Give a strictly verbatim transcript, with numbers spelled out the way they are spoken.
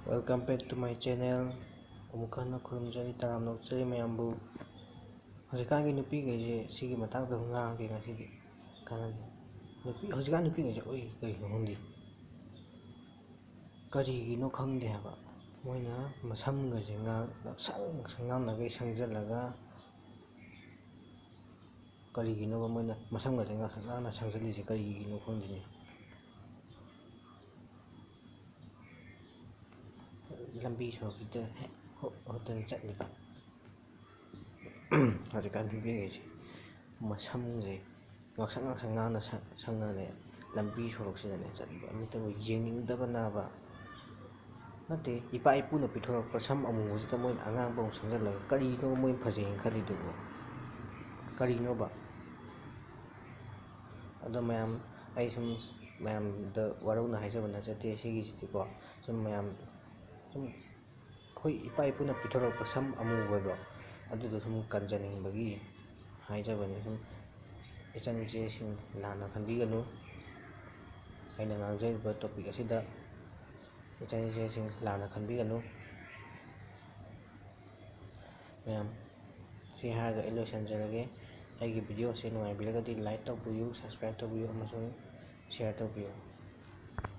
Welcome back to my channel. ꯑꯃꯨꯛ ꯍꯟꯅ ꯈꯨꯔꯨꯝꯖꯔꯤ, ꯇꯔꯥꯝꯅ ꯑꯣꯛꯆꯔꯤ ꯃꯌꯥꯝꯕꯨ꯫ ꯍꯧꯖꯤꯛꯀꯥꯟꯒꯤ ꯅꯨꯄꯤꯈꯩꯁꯦ ꯁꯤꯒꯤ ꯃꯇꯥꯡꯗ ꯉꯥꯡꯒꯦ ꯉꯁꯤꯗꯤ꯫ ꯀꯥꯟꯅꯗꯦ꯫ ꯅꯨꯄꯤ, ꯍꯧꯖꯤꯛꯀꯥꯟ ꯅꯨꯄꯤꯈꯩꯁꯦ ꯑꯣꯏ ꯀꯩꯅꯣ ꯈꯪꯗꯦ꯫ ꯀꯔꯤꯒꯤꯅꯣ ꯈꯪꯗꯦ ꯍꯥꯏꯕ꯫ ꯃꯣꯏꯅ ꯃꯁꯝꯒꯁꯦ ꯉꯥꯡ-, ꯉꯥꯡꯁꯪ ꯉꯥꯡꯁꯪ ꯉꯥꯡꯅꯈꯩ ꯁꯪꯖꯜꯂꯒ, ꯀꯔꯤꯒꯤꯅꯣꯕ ꯃꯣꯏꯅ ꯃꯁꯝꯒꯁꯦ ꯉꯥꯡꯁꯪ ꯉꯥꯡꯅ ꯁꯪꯖꯜꯂꯤꯁꯦ ꯀꯔꯤꯒꯤꯅꯣ ꯈꯪꯗꯦꯅꯦ꯫ ꯂꯝꯕꯤ ꯁꯣꯔꯣꯛꯁꯤꯗ ꯍꯦꯛ ꯍꯣ-, ꯍꯣꯠꯇꯅ ꯆꯠꯂꯤꯕ꯫ ꯍꯧꯖꯤꯛꯀꯥꯟ ꯅꯨꯄꯤꯈꯩꯁꯦ ꯃꯁꯝꯁꯦ ꯉꯥꯡꯁꯪ ꯉꯥꯡꯁꯪ ꯉꯥꯡꯅ ꯁꯪ-, ꯁꯪꯉꯒꯅꯦ, ꯂꯝꯕꯤ ꯁꯣꯔꯣꯛꯁꯤꯗꯅꯦ ꯆꯠꯂꯤꯕ꯫ ꯑꯃꯠꯇꯕꯨ ꯌꯦꯡꯅꯤꯡꯗꯕꯅꯕ꯫ ꯅꯠꯇꯦ, ꯏꯄꯥ ꯏꯄꯨꯅ ꯄꯤꯊꯣꯔꯛꯄ ꯁꯝ ꯑꯃꯨꯕꯁꯤꯗ ꯃꯣꯏꯅ ꯑꯉꯥꯡꯕ ꯑꯃꯨꯛ ꯁꯪꯖꯜꯂꯒ ꯀꯔꯤꯅꯣ ꯃꯣꯏꯅ ꯐꯖꯩꯅ ꯈꯜꯂꯤꯗꯨꯕꯣ? ꯀꯔꯤꯅꯣꯕ? ꯑꯗꯣ ꯃꯌꯥꯝ, ꯑꯩ ꯁꯨꯝ ꯃꯌꯥꯝꯗ ꯋꯥꯔꯧꯅ ꯍꯥꯏꯖꯕ ꯅꯠꯆꯗꯦ ꯁꯤꯒꯤꯁꯤꯗꯤꯀꯣ꯫ ꯁꯨꯝ ꯃꯌꯥꯝ, ꯁꯨꯝ ꯑꯩꯈꯣꯏ ꯏꯄꯥ ꯏꯄꯨꯅ ꯄꯤꯊꯣꯔꯛꯄ ꯁꯝ ꯑꯃꯨꯕꯗꯣ, ꯑꯗꯨꯗꯣ ꯁꯨꯝ ꯀꯟꯖꯅꯤꯡꯕꯒꯤ ꯍꯥꯏꯖꯕꯅꯤ꯫ ꯁꯨꯝ ꯏꯆꯟ ꯏꯆꯦꯁꯤꯡ ꯂꯥꯟꯅ ꯈꯟꯕꯤꯒꯅꯨ꯫ ꯑꯩꯅ ꯉꯥꯡꯖꯔꯤꯕ topic ꯑꯁꯤꯗ ꯏꯆꯟ ꯏꯆꯦꯁꯤꯡ ꯂꯥꯟꯅ ꯈꯟꯕꯤꯒꯅꯨ꯫ ꯃꯌꯥꯝ, ꯁꯤ ꯍꯥꯏꯔꯒ ꯑꯩ ꯂꯣꯏꯁꯤꯟꯖꯔꯒꯦ꯫ ꯑꯩꯒꯤ video ꯑꯁꯤ ꯅꯨꯡꯉꯥꯏꯕꯤꯔꯒꯗꯤ like ꯇꯧꯕꯤꯌꯨ, subscribe ꯇꯧꯕꯤꯌꯨ ꯑꯃꯁꯨꯡ share ꯇꯧꯕꯤꯌꯨ꯫